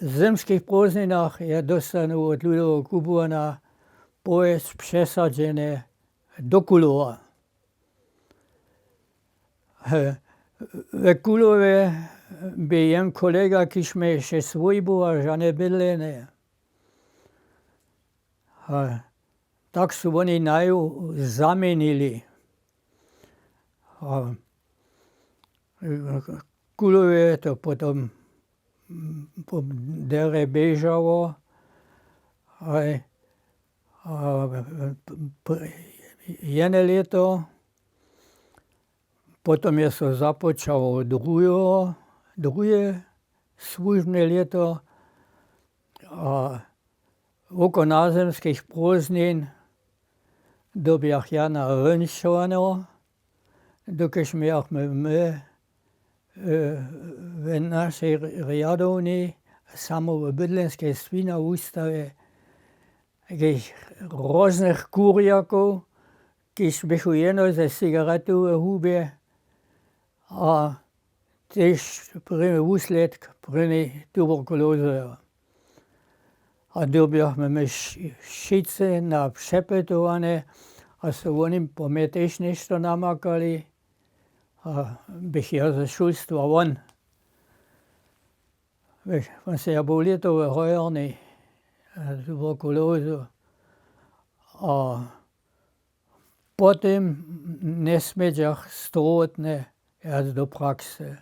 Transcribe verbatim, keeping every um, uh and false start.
W zymskich prózdninach ja dóstanu wot Ludowa Kubłana powěsć přesadźene do Kulowa. We Kulowje bě jen kolega, kiž mje hišće swójbował, žane bydlenje. A tak su woni naju zaměnili. A Kulowje to potom po derje běžało. A jene lěto potom je so započało druhe słužbne lěto. A woko nazymskich prózdnin dyrbjach ja na rynšowano, dokelž mějachmy my w našej rjadownjej samo w bydlenskej swinawustawje jakichs róznych kurjakow, kiž běchu jeno ze cigaretu w hubje, a tež prěni wuslědk prěni tuberkulozy. A dyrbjachmy my wšitcy na přepytowane, a so woni po mje tež něšto namakali. A běch ja ze šulstwa won. Wón se ja był lětowy hojerny tuberkulozy. A po tym njesmědźach strowotne jac do praksy.